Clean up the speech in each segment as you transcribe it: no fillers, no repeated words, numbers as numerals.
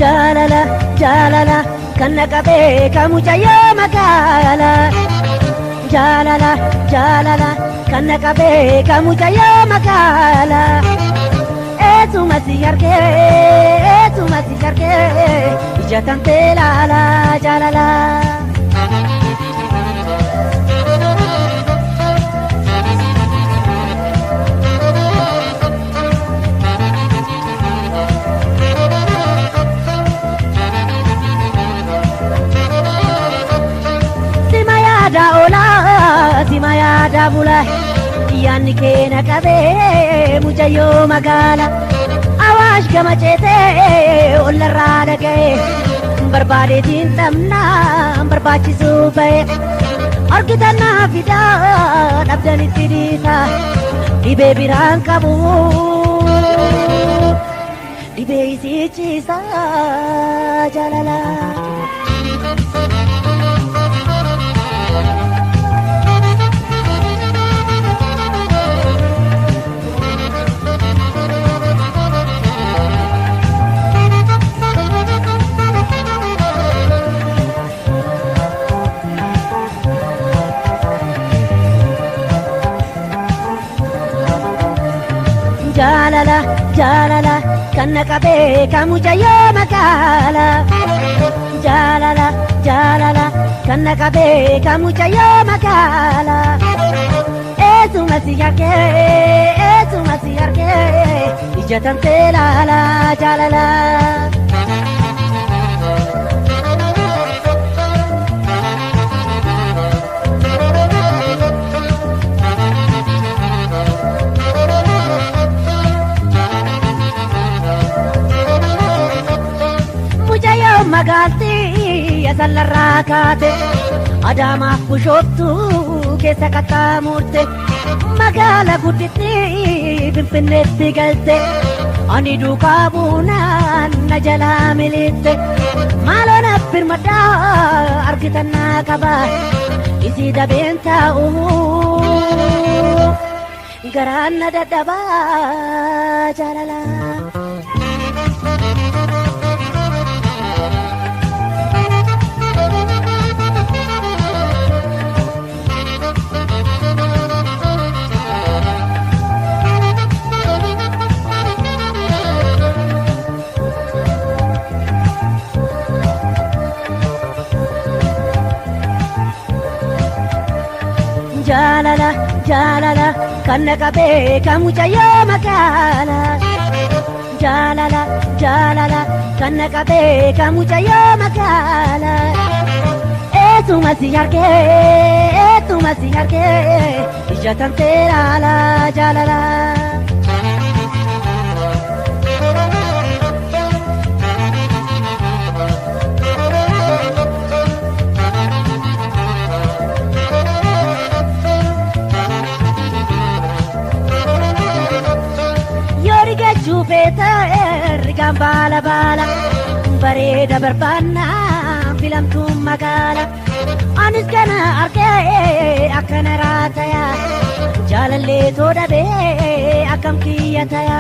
Jaalala jaalala kan na qabee kan mucayyoo magaala. Jaalala jaalala kan na qabee kan mucayyoo magaala. Eessuma si argee eessuma si argee ija tantee laala jaalala. Sima yaada oolaa sima yaada bula yaanni kee na qabee mucayyoo magaala. Awaash gama ceetee ollarraa dhaga'ee barbaadeetiin dhabnaan barbaachisuu ba'e. Argitan naa fidaa dhabdanitti dhiisa dhibee biraan qabu. Dhibee isii ciisa jaalala. Jaalala jaalala kan na qabee kan mucayyoo magaala. Jaalala jaalala kan na qabee kan mucayyoo magaala. Eessuma si argee eessuma si argee ija tantee laala jaalala. Mucayyoo magaaltii asallarraa kaate Adaamaaf bushooftuu keessa qaxxaamurte magaala gudditti Finfinneetti galte ani duukaa buunaan na jalaa militte maaloo na birmadhaa argitan naa qaba isii dabeen taa'u garaan na dadhabaa jaalala. Jaalala jaalala kan na qabee kan mucayyoo magaala. Jaalala jaalala kan na qabee kan mucayyoo magaala. Eessuma si argee eessuma si argee ija tantee laala jaalala. Yoo rigachuu feete rigaan baala baala bareeda barbaannaan filamtuun magaala. Anis kana argee akkana raataya jaalallee too dhabee akkam kiyya taya.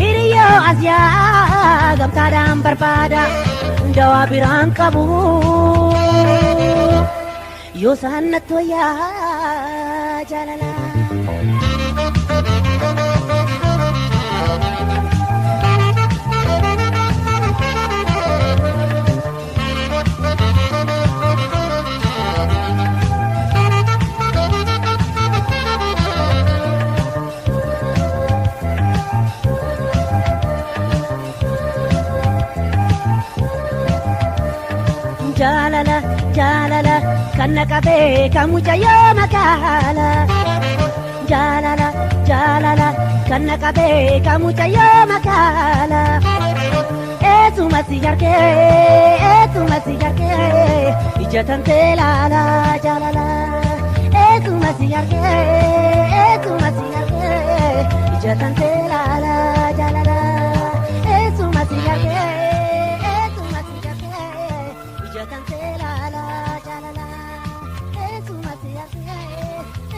Hiriyyoo as yaa gamtaadhaan barbaada dawaa biraan qabu. Yoo isaan natti wayyaa jaalala. Jaalala jaalala kan na qabee kan mucayyoo magaala. Jaalala jaalala kan na qabee kan mucayyoo magaala. Eessuma si argee eessuma si argee ija tantee laala jaalala. Eessuma si argee eessuma si argee ija tantee laala jaalala. Eessuma si argee eessuma si argee ija tantee laala jaalala. Eessuma si argee.